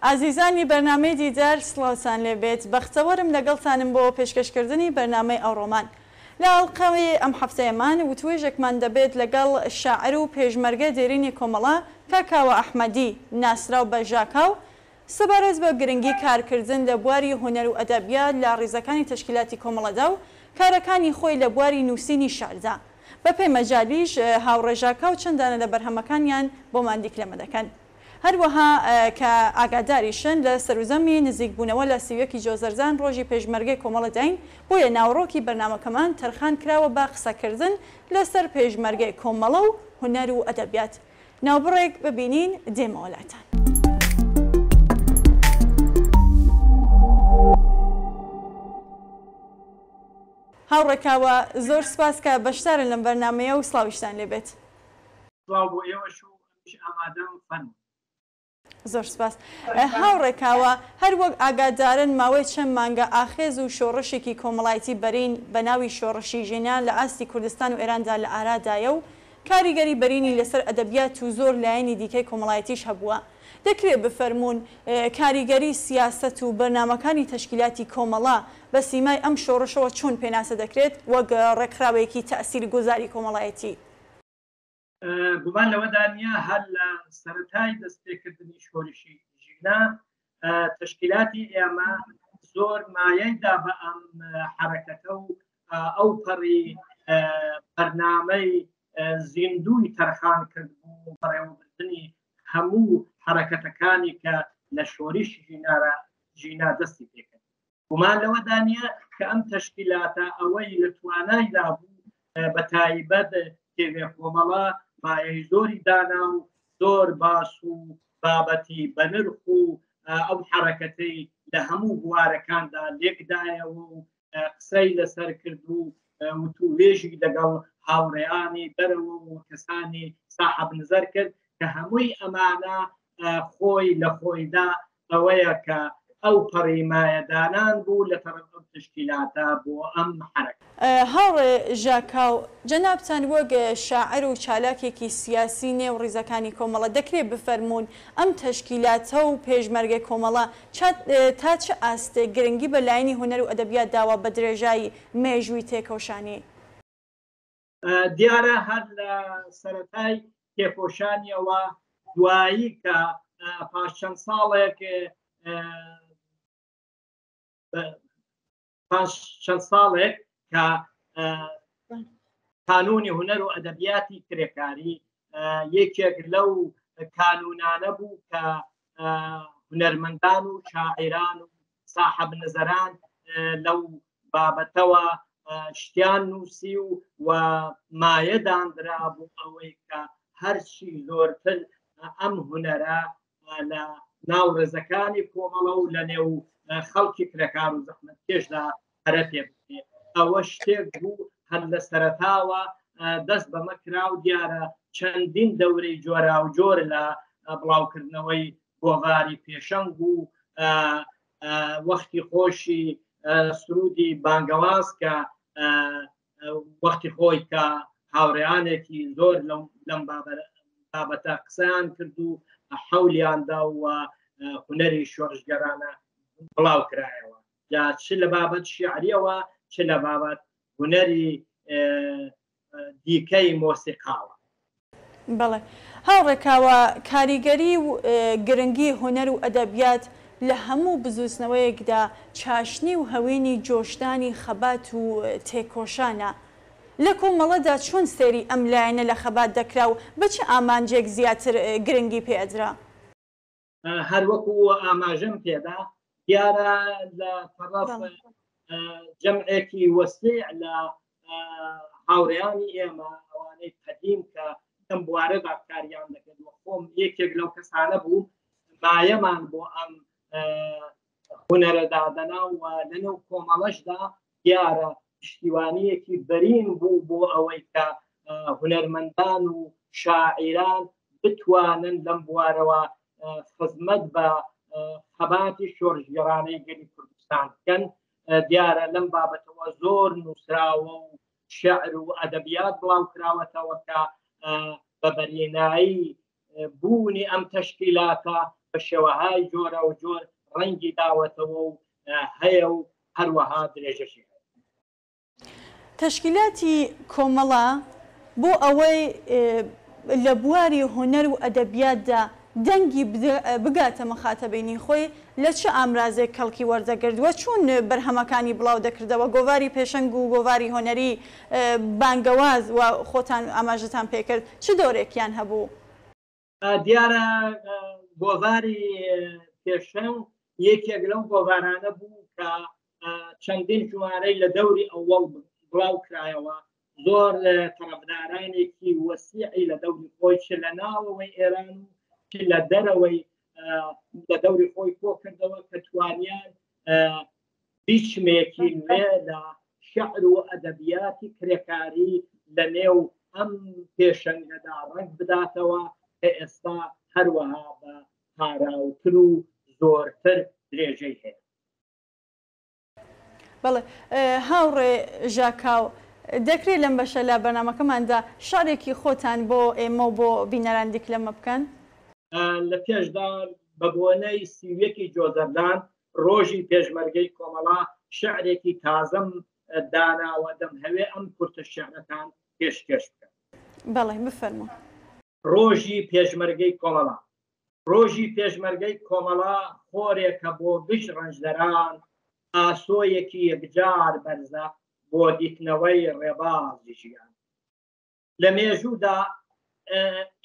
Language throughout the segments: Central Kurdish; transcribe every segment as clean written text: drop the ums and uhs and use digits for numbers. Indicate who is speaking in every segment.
Speaker 1: ئازیزانی بەرنامەی دیدار سڵاوتان لێ بێت بەختەوەرم لەگەڵتانم بۆ پێشکەشکردنی بەرنامەی ئەوڕۆمان لە ئەڵقەی ئەم هەفتەیەمان وتوێژێکمان دەبێت لەگەڵ شاعر و پێشمەرگە دێرینی کۆمەڵە کاک کاوە ئەحمەدی ناسراو بە ژاکاو سەبارەت بە گرنگی کارکردن لە بواری هونەر و ئەدەبیات لە ڕیزەکانی تەشکیلاتی کۆمەڵەدا و کارەکانی خۆی لە بواری نووسینی شعردا. بە پێی مەجالیش هاوڕێ ژاکاو چەند دانە لە بەرهەمەکانیان بۆمان دیکلەمە دەکەن. هەروەها کە ئاگاداریشن لە سەروزەمی نزیک بوونەوە لە 31 ی جۆزەردان ڕۆژی پێشمەرگەی کۆمەڵەداین بۆیە ناوەڕۆکی بەرنامەکەمان تەرخان کراوە بە قسەکردن لە سەر پێشمەرگەی کۆمەڵە و هونەر و ئەدەبیات. ناوبڕێک ببینین دێمەوە لاتان. هاوڕێ کاوە زۆر سپاس کە بەشدارن لەم بەرنامەیە و سڵاویشتان لێ بێت.
Speaker 2: سڵاو بۆ ئێوەش و ئەمنیش ئامادەم فەرموون.
Speaker 1: زۆر سپاس. هاوڕێ کاوە، هەر وەک ئاگادارن ماوەی چەند مانگە ئاخێز و شۆڕشێکی کۆمەڵایەتی بەرین بە ناوی شۆڕشی ژینا لە ئاستی کوردستان و ئێراندا لە ئارادایە و کاریگەری بەرینی لەسەر ئەدەبیات و زۆر لایەنی دیکەی کۆمەڵایەتیش هەبووە. دەکرێ بفەرموون کاریگەری سیاسەت و بەرنامەکانی تەشکیلاتی کۆمەڵە بە سیمای ئەم شۆڕشەوە چۆن پێناسە دەکرێت وەک ڕێکخراوێکی تەئسیرگوزاری کۆمەڵایەتی؟
Speaker 2: گومان لەوەدا نییە هەر لە سەرەتای دەستپێکردنی شۆرشی ژینا تەشکیلاتی ئێمە زۆر مایەی دا بە ئەم حەرەکەتە و ئەو پەڕی بەرنامەی زیندووی تەرخان کرد بۆ بەڕێوەبردنی هەموو حەرەکەتەکانی کە لە شۆریشی ژینارە ژینا دەستی پێکرد. گومان لەوەدا نییە کە ئەم تەشکیلاتە ئەوەی لە توانایدا بوو بە تایبەت تێوێ کۆمەڵە مایەی زۆری دانا و زۆر باس و بابەتی بەنرخ و ئەو حەرەکەتەی لە هەموو بوارەکاندا لێکدایەوە و قسەی لەسەر کرد و وتووێژی لەگەڵ هاوڕێیانی دەرەوە و کەسانی ساحەب نزەر کرد کە هەمووی ئەمانە خۆی لە خۆیدا ئەوەیە کە ئەو پەڕی مایەدانان بوو لە تەڕەف ئەو تەشکیلاتە بۆ ئەم حەرەکەتە.
Speaker 1: هاوڕێ ژاکاو، جەنابتان وەک شاعیر و چالاکێکی سیاسی نێو ڕیزەکانی کۆمەڵە دەکرێ بفەرموون ئەم تەشکیلاتە و پێشمەرگەی کۆمەڵە تا چ ئاستێک گرنگی بە لایەنی هونەر و ئەدەبیات داوە بە درێژایی مێژووی تێکۆشانی؟
Speaker 2: دیارە هەر لە سەرەتای تێکۆشانیەوە دوایی کە پاش چەند ساڵێک پاش چەند ساڵێک کە کانونی هونەر و ئەدەبیاتی کرێکاری یەکێک لەو کانونانە بوو کە هونەرمەندان و شاعران و ساحەب نەزەران لەو بابەتەوە شتیان نووسی و و مایە داندرا بۆ ئەوەی کە هەرچی زۆرتر ئەم هونەرە لە ناو ڕێزەکانی کۆمەڵە و لە نێو خەڵکی کرێکار و زەحمەتکێشدا پەرە پێ بدرێت. ئەوە شتێک بوو هەر لە سەرەتاوە دەست بەمە کرا و دیارە چەندین دەورەی جۆراوجۆر لە بڵاوکردنەوەی گۆڤاری پێشەنگ و وەختی خۆشی سرودی بانگەواز کە وەختی خۆی کە هاوڕێیانێکی زۆر لەم بابەتە قسەیان کرد و حەولیاندا و هونەری شۆڕشگەرانە بڵاو کرایەوە جا چ لە بابەت شیعریەوە چ لە بابەت هونەری دیکەی مۆسیقاوە.
Speaker 1: بەڵێ هاوڕێ کاوە، کاریگەری و گرنگی هونەر و ئەدەبیات لە هەموو بزووتنەوەیەکدا چاشنی و هەوینی جۆشدانی خەبات و تێکۆشانە. لە کۆمەڵەدا چۆن سەیری ئەم لایەنە لە خەبات دەکرا و بە چ ئامانجێک زیاتر گرنگی پێ ئەدرا؟
Speaker 2: هەر وەکو ئاماژەم پێدا دیارە لە تەڕەف جەمعێکی وەسیع لە هاوڕێیانی ئێمە ئەوانەی قەدیم کە ئەم بوارەدا کاریان دەکرد و خۆم یەکێک لەو کەسانە بوو مایەمان بۆ ئەم هونەرە دادەنا و لەنێو کۆمەڵەشدا دیارە پشتیوانییەکی بەرین بوو بۆ ئەوەی کە هونەرمەندان و شاعیران بتوانن لەم بوارەوە خزمەت بە خەباتی شۆڕشگێڕانەی گەلی کوردستان بکەن. دیارە لەم بابەتەوە زۆر نووسراوە و شعر و ئەدەبیات بڵاو کراوەتەوە کە بە بەرینایی بوونی ئەم تەشکیلاتە بە بە شێوەهای جۆرە و جۆر ڕەنگی داوەتەوە و هەیە و هەروەها درێژەشی هەیە.
Speaker 1: تەشکیلاتی کۆمەڵە بۆ ئەوەی لە بواری هونەر و ئەدەبیاتدا دەنگی بگاتە مخاتەبینی خۆی لە چ ئامرازێک کەڵکی وەردەگرت و چۆن بەرهەمەکانی بڵاو دەکردەوە، گۆڤاری پێشەنگ و گۆڤاری هونەری بانگەواز و خۆتان ئاماژەتان پێکرد چ دەورێکیان هەبوو؟
Speaker 2: دیارە گۆڤاری پێشەنگ یەکێک لەو گۆڤارانە بوو کە چەندین ژمارەی لە دەوری ئەوەڵ بڵاو کرایەوە زۆر تەرەفدارانێکی وەسیعی لە دەوری خۆی چ لە ناوەوەی ئێران و چ لە دەرەوەی لە دەوری خۆی کۆ کردەوە کە توانیان بیچمێکی نوێ لە شعر و ئەدەبیاتی کرێکاری لە نێو ئەم پێشەنگەدا ڕەنگ بداتەوە کە ئێستا هەروەها بە پاراوتر و زۆرتر درێژەی هەیە.
Speaker 1: بەڵێ هاوڕێ ژاکاو، دەکرێ لەم بەشە لە بەرنامەکەماندا شعرێکی خۆتان بۆ ئێمە و بۆ بینەران دیکلەمە بکەن؟
Speaker 2: لە پێشدا بە بۆنەی 31 ی جۆزەردان ڕۆژی پێشمەرگەی کۆمەڵە شعرێکی تازەم داناوە دەمهەوێ ئەم کورتە شعرەتان پێشکێش بکەم.
Speaker 1: بەڵێ بفەرموون.
Speaker 2: ڕۆژی پێشمەرگەی کۆمەڵە ڕۆژی پێشمەرگەی کۆمەڵە خۆرێکە بۆ گشت ڕەنجدەران، ئاسۆیەکی یەکجار بەرزە بۆ دیتنەوەی ڕێبازی ژیان. لە مێژوودا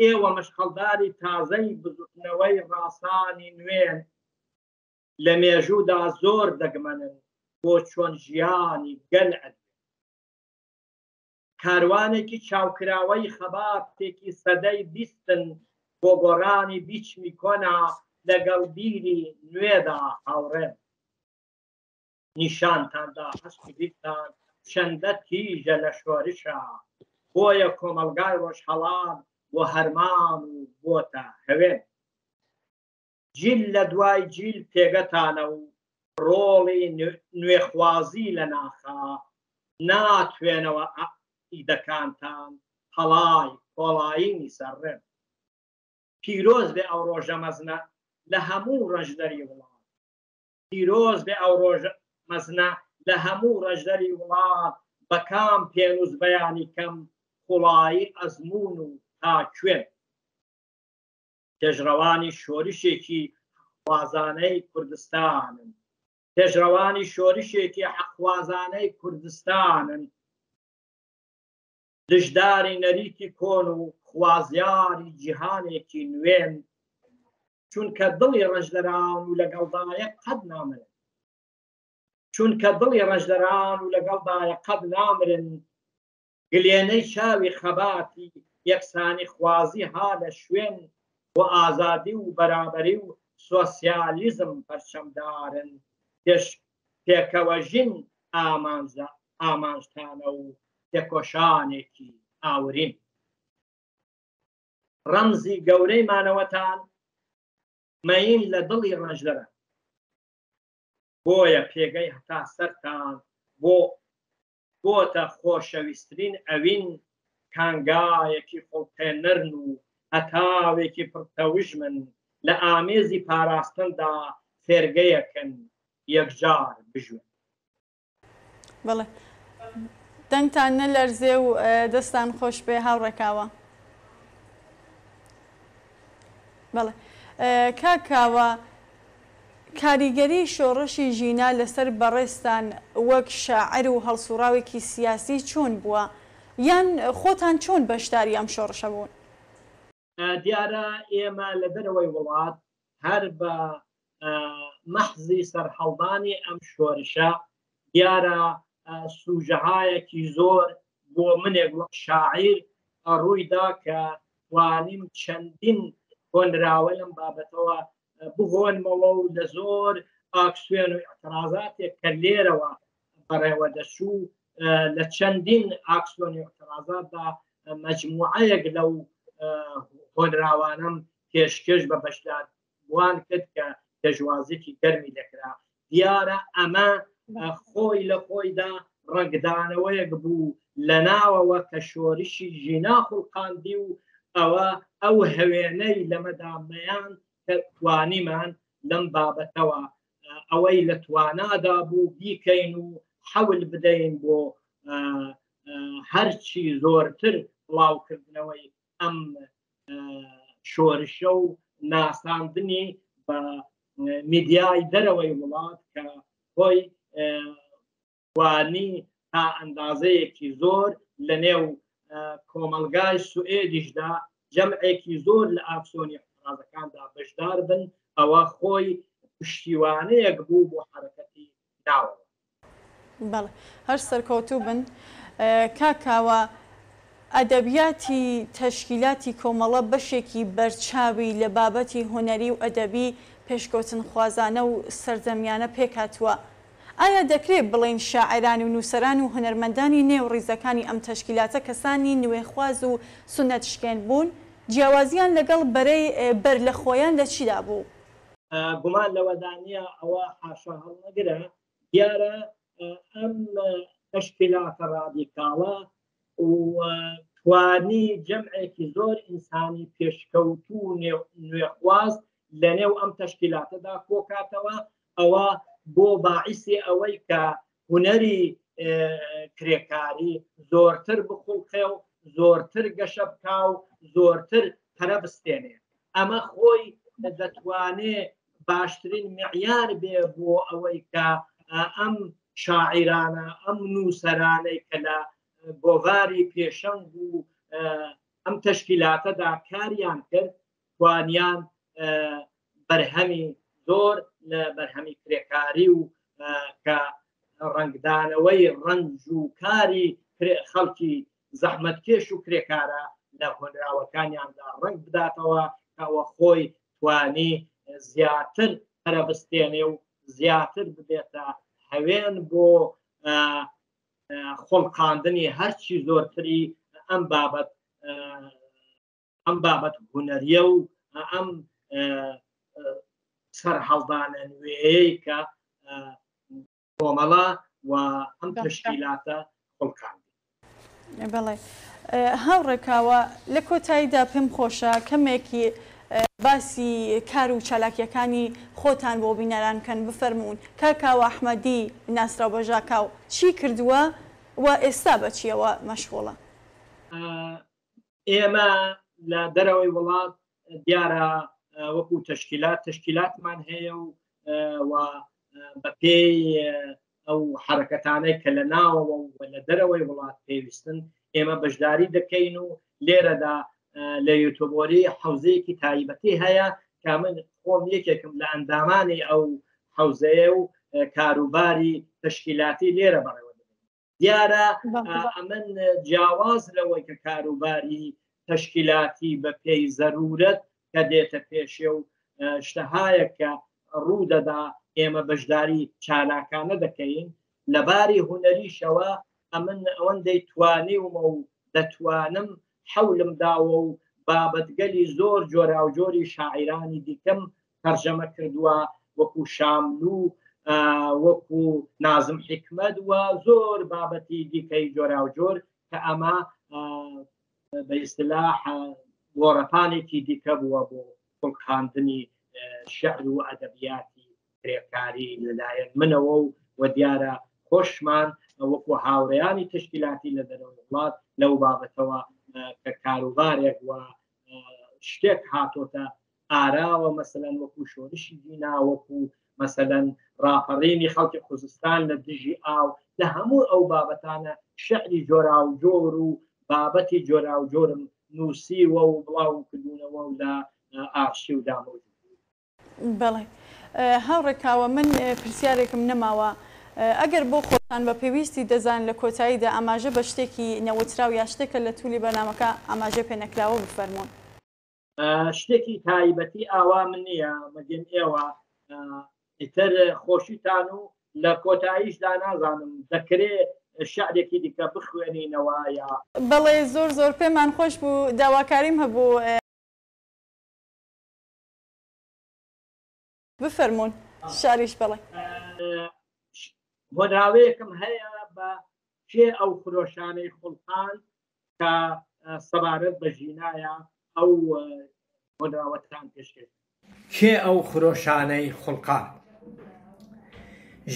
Speaker 2: ئێوە مەشخەڵداری تازەی بزوتنەوەی ڕاسانی نوێن، لە مێژوودا زۆر دەگمەنن بۆ چۆن ژیانی گەل ئەدوێن. کاروانێکی چاوکراوەی خەباتێکی سەدەی بیستن بۆ گۆڕانی بیچمی کۆنا لەگەڵ بیری نوێدا هاوڕێن. نیشانتان دا هەست و بیرتان چەندە تیژە لە شۆرشا، بۆیە کۆمەڵگای ڕۆژهەڵات بۆ هەرمان و بۆتە هەوێن. جیل لە دوای جیل پێگەتانە و ڕۆڵی نوێخوازی لە ناخا ناتوێنەوە ئیدەکانتان قەڵای پۆڵایینی سەر ڕێن. پیرۆز بێ ئەو ڕۆژە مەزنە لە هەموو ڕەنجدەری وڵات. پیرۆز بێ ئەو ڕۆژە مەزنە لە هەموو ڕەنجدەری وڵات بە کام پێنووس بەیانی کەم قوڵایی ئەزموون و تا کوێن. پێشڕەوانی شۆرشێکی حەقخوازانەی کوردستانن. پێشڕەوانی شۆرشێکی حەقخوازانەی کوردستانن. دژداری نەریتی کۆن و خوازیاری جیهانێکی نوێن. چونکە دڵی ڕەنجدەران و لەگەڵدایە قەت نامرن. چونکە دڵی ڕەنجدەران و لەگەڵدایە قەت نامرن. گلێنەی چاوی خەباتی یەکسانیخوازی ها لە شوێن بۆ ئازادی و بەرابەری و سۆسیالیزم پەرچەمدارن، پێش پێکەوەژین ئامانجە ئامانجتانە و تێکۆشانێکی ئاورین. ڕەمزی گەورەی مانەوەتان مەین لە دڵی ڕەنجدەران. بۆیە پێگەی هەتا سەرتان بۆ بۆتە خۆشەویسترین ئەوین، کانگایەکی خوڵقێنەرن و هەتاوێکی پڕ تەوژمن، لە ئامێزی پاراستندا فێرگەیەکن یەکجار بژوێن.
Speaker 1: بەڵێ دەنگتان نەلەرزێ و دەستان خۆش بێ هاوڕێ کاوە. بەڵێ کاک کاوە کاریگەری شۆڕشی ژینا لەسەر بەڕێزتان وەک شاعیر و هەڵسوڕاوێکی سیاسی چۆن بووە؟ یان خۆتان چۆن بەشداری ئەم شۆڕشە بوون؟
Speaker 2: دیارە ئێمە لە دەرەوەی وڵات هەر بە مەحزی سەرهەڵدانی ئەم شۆرشە دیارە سوژەهایەکی زۆر بۆ منێک وەک شاعیر ڕووی دا کە توانیم چەندین هۆنراوە لەم بابەتەوە بهۆنمەوە و لە زۆر ئاکسوێن و اعترازاتێک کە لێرەوە بەڕێوە دەچوو لە چەندین ئاکسیۆن و اعترازاتدا مجموعەیەک لەو هۆنراوانەم پێشکێش بە بەشدار بوان کرد کە پێشوازێکی گەرمی دەکرا دیارە ئەمە خۆی لە خۆیدا ڕەنگدانەوەیەک بوو لە ناوەوە کە شۆرشی ژینا خوڵقاندی و ئەوە ئەو هەوێنەی لەمەدا مەیان کە. کە توانیمان لەم بابەتەوە ئەوەی لە توانادا بوو بیکەین و حەول بدەین بۆ هەرچی زۆرتر بڵاوکردنەوەی ئەم شۆرشە و ناساندنی بە میدیای دەرەوەی وڵات کە خۆی توانی تا ئەندازەیەکی زۆر لە نێو کۆمەڵگای سوئێدیشدا جەمعێکی زۆر لە ئاکسۆنی اعتراضەکاندا بەشدار بن، ئەوە خۆی پشتیوانەیەک بوو بۆ حەرەکەتی ناوەوە.
Speaker 1: بەڵێ هەر سەرکەوتوو بن. کاک کاوە ئەدەبیاتی تەشکیلاتی کۆمەڵە بەشێکی بەرچاوی لە بابەتی هونەری و ئەدەبی پێشکەوتنخوازانە و سەردەمیانە پێکهاتووە. ئایا دەکرێ بڵێین شاعێران و نووسەران و هونەرمەندانی نێو ڕیزەکانی ئەم تەشکیلاتە کەسانی نوێخواز و سوننەت شکێن بوون؟ جیاوازییان لەگەڵ بەرەی بەر لە خۆیان لە چیدا بوو؟
Speaker 2: گومان لەوەدا نییە ئەوە حاشا هەڵنەگرە، دیارە ئەم تەشکیلاتە ڕادیکاڵە و توانی جەمعێکی زۆر ئینسانی پێشکەوتوو و نوێخواز لەنێو ئەم تەشکیلاتەدا کۆکاتەوە، ئەوە بۆ باعیسی ئەوەی کە هونەری کرێکاری زۆرتر بخوڵقێ و زۆرتر گەشە بکا و زۆرتر پەرە بستێنێ. ئەمە خۆی دەتوانێ باشترین معیار بێ بۆ ئەوەی کە ئەم شاعیرانە، ئەم نووسەرانەی کە لە گۆڤاری پێشەنگ و ئەم تەشکیلاتەدا کاریان کرد، توانیان بەرهەمی زۆر لە بەرهەمی کرێکاری و کە ڕەنگدانەوەی ڕەنج و کاری خەڵکی زەحمەتکێش و کرێکارە لە هۆنراوەکانیاندا ڕەنگ بداتەوە کەەوە خۆی توانی زیاتر پەرەبستێنێ و زیاتر ببێتە هەوێن بۆ خۆڵقاندنی هەرچی زۆرتری ئەم بابەت ئەم بابەت هونەریە و ئەم سەرهەڵدانە نوێیەی کە کۆمەڵە و ئەم تەشکیلاتە خوڵقاندی.
Speaker 1: بەڵێ هاوڕێ کاوە، لە کۆتاییدا پێم خۆشە کەمێک باسی کار و چالاکییەکانی خۆتان بۆ بینەران بکەن، بفەرموون کاک کاوە ئەحمەدی ناسراو بە ژاکاو چی کردووە و ئێستا بە چییەوە مەشغوڵە؟
Speaker 2: ئێمە لە دەرەوەی وڵات دیارە وەکو تەشکیلات تەشکیلاتمان هەیە و و بەپێی ئەو حرەکەتانەی کە لە ناوەوە و لە دەرەوەی وڵات پێویستن ئێمە بەشداری دەکەین و لێرەدا لە یوتۆبۆری حوزەیەکی تایبەتی هەیە کە من خۆم یەکێکم لە ئەندامانی ئەو حوزەیە و کاروباری تەشکیلاتی لێرە بەڕێوە دیارە ئەمن جیاواز لەوەی کە کاروباری تەشکیلاتی بە پێی زەرورەت کە دێتە پێشێ و شتەهایەک کە ڕوو دەدا ئێمە بەشداری چالاکانە دەکەین لەباری هونەریشەوە ئەمن ئەوەندەی توانیومە و دەتوانم حەولم داوە و بابەتگەلی زۆر جۆراوجۆری شاعیرانی دیکەم تەرجەمە کردووە وەکو شاملوو وەکو نازم حیکمەت و زۆر بابەتی دیکەی جۆراوجۆر کە ئەمە بە ئیستلاح گۆڕەپانێکی دیکە بووە بۆ خوڵقاندنی شعر و ئەدەبیاتی کرێکاری لەلایەن منەوە و و دیارە خۆشمان وەکو هاوڕێیانی تەشکیلاتی لە دەرەوەی وڵات لەو بابەتەوە کە کاروبارێک و شتێک هاتۆتە ئاراوە مەسەلەن وەکو شۆرشی ژینا وەکو مەسەلەن ڕاپەڕینی خەڵکی خوزستان لە دژی ئاو لە هەموو ئەو بابەتانە شعری جۆراوجۆر و بابەتی جۆراوجۆرم نووسیوە و بڵاوم کردوونەوە و لە ئارشیودا مەوجود
Speaker 1: بەڵێ هاوڕێ کاوە من پرسیارێکم نەماوە ئەگەر بۆ خۆتان بە پێویستی دەزان لە کۆتاییدا ئاماژە بە شتێکی نەوتراو یا شتێک کە لە تولی بەرنامەکە ئاماژەی پێ نەکراوە بفەرموون.
Speaker 2: شتێکی تایبەتی ئاوا من نییە مەگەن ئێوە ئیتر خۆشیتان و لە کۆتاییشدا نازانم دەکرێ شعرێکی دیکە بخوێنینەوە یا
Speaker 1: بەڵێ زۆر زۆر پێمان خۆش بوو داواکاریم هەبوو. بفەرموون شعریش بەڵێ.
Speaker 2: هۆنراوەیەکم هەیە بە کێ ئەو خرۆشانەی خوڵقاند کە سەبارەت بە ژینایە ئەو هۆنراوەتان پێشکەش. کێ ئەو خرۆشانەی خوڵقاند؟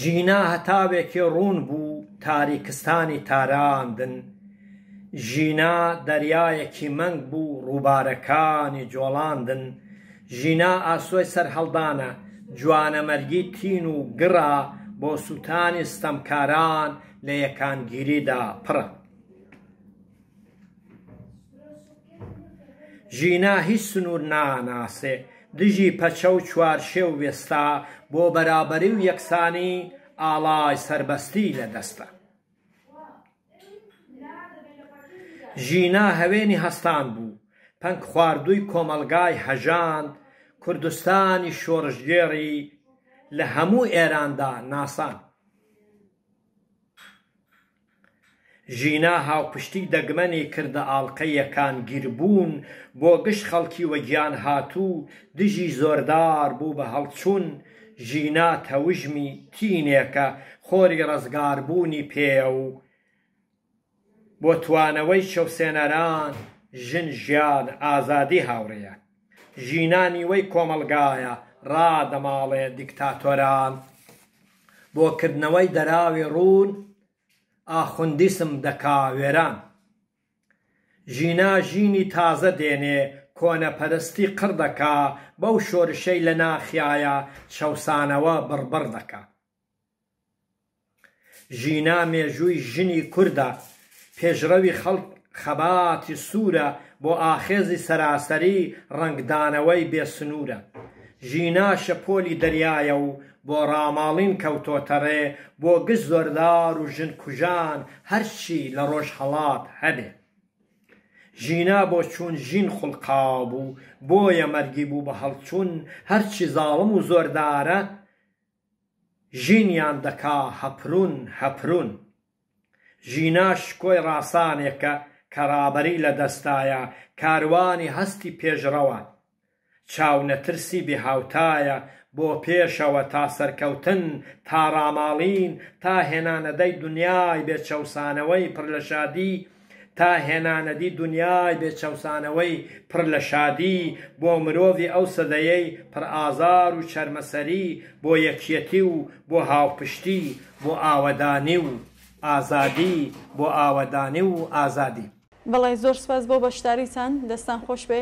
Speaker 2: ژینا هەتاوێکی ڕوون بوو تاریکستانی تاراندن، ژینا دەریایەکی مەنگ بوو ڕووبارەکانی جۆڵاندن، ژینا ئاسۆی سەرهەڵدانە، جوانەمەرگی تین و گڕە بۆ سووتانی ستەمکاران لە یەکانگیریدا پڕە. ژینا هیچ سنوور ناناسێ، دژی پەچە و چوارشێو وێستا، بۆ بەرابەری و یەکسانی ئاڵای سەربەستی لە دەستە. ژینا هەوێنی هەستان بوو، پەنگخواردووی کۆمەڵگای هەژاند، کوردستانی شۆڕشگێڕی لە هەموو ئێراندا ناساند. ژینا هاوپشتی دەگمەنی کردە ئاڵقەی یەکانگیربوون بۆ گشت خەڵکی وەگیانهاتوو دژی زۆردار بوو بە هەڵچوون، ژینا تەوژمی تینێکە خۆری ڕزگاربوونی پێیە و بۆ توانەوەی چەوسێنەران ژن ژیان ئازادی هاوڕێیان ژینا نیوەی کۆمەڵگایە ڕادەماڵێ دیکتاتۆران بۆ کردنەوەی دەراوی ڕوون ئاخوندیسم دەکا وێران. ژینا ژینی تازە دێنێ کۆنەپەرستی قڕ دەکا بەو شۆرشەی لە ناخیایە چەوسانەوە بڕبڕ دەکا. ژینا مێژووی ژنی کوردە، پێشڕەوی خەڵک خەباتی سوورە بۆ ئاخێزی سەراسەری ڕەنگدانەوەی بێ سنوورە. ژینا شەپۆلی دەریایە و بۆ ڕاماڵین کەوتۆتە ڕێ بۆ گشت زۆردار و ژن کوژان هەرچی لە ڕۆژهەڵات هەبێ. ژینا بۆ چوون ژین خوڵقاو بوو بۆیە مەرگی بوو بە هەڵچوون هەرچی زاڵم و زۆردارە ژینیان دەکا هەپرون هەپرون. ژینا شکۆی ڕاسانێکە کە ڕابەری لە دەستایە، کاروانی هەستی پێشڕەوە. چاونەترسی بێهاوتایە بۆ پێشەوە تا سەرکەوتن، تا ڕاماڵین، تا هێنانەدەی دونیای بێ چەوسانەوەی پڕ لە شادی، تا هێنانەدی دونیای بێ چەوسانەوەی پڕ لە شادی بۆ مرۆڤی ئەو سەدەیەی پڕ ئازار و چەرمەسەری بۆ یەکیەتی و بۆ هاوپشتی بۆ ئاوەدانی و ئازادی بۆ ئاوەدانی و ئازادی.
Speaker 1: بەڵێ زۆر سوپاس بۆ بەشداریتان دەستان خۆش بێ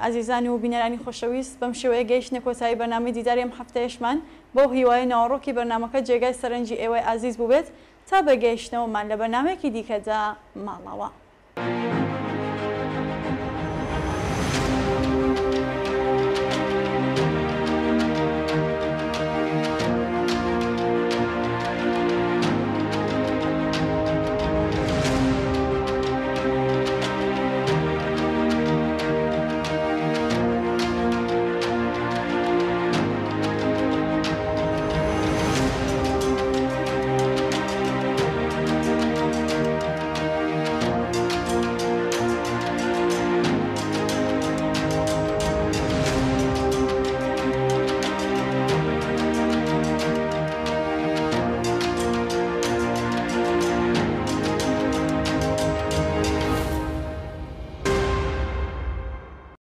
Speaker 1: ئازیزان و بینەرانی خۆشەویست بەم شێوەیە گەیشتنە کۆتایی بەرنامەی دیداری ئەم هەفتەیەشمان بەو هیوایەی ناوەڕۆکی بەرنامەکە جێگای سەرنجی ئێوەی ئازیز بووبێت تا بە گەیشتنەوەمان لە بەرنامەیەکی دیکەدا ماڵاوا.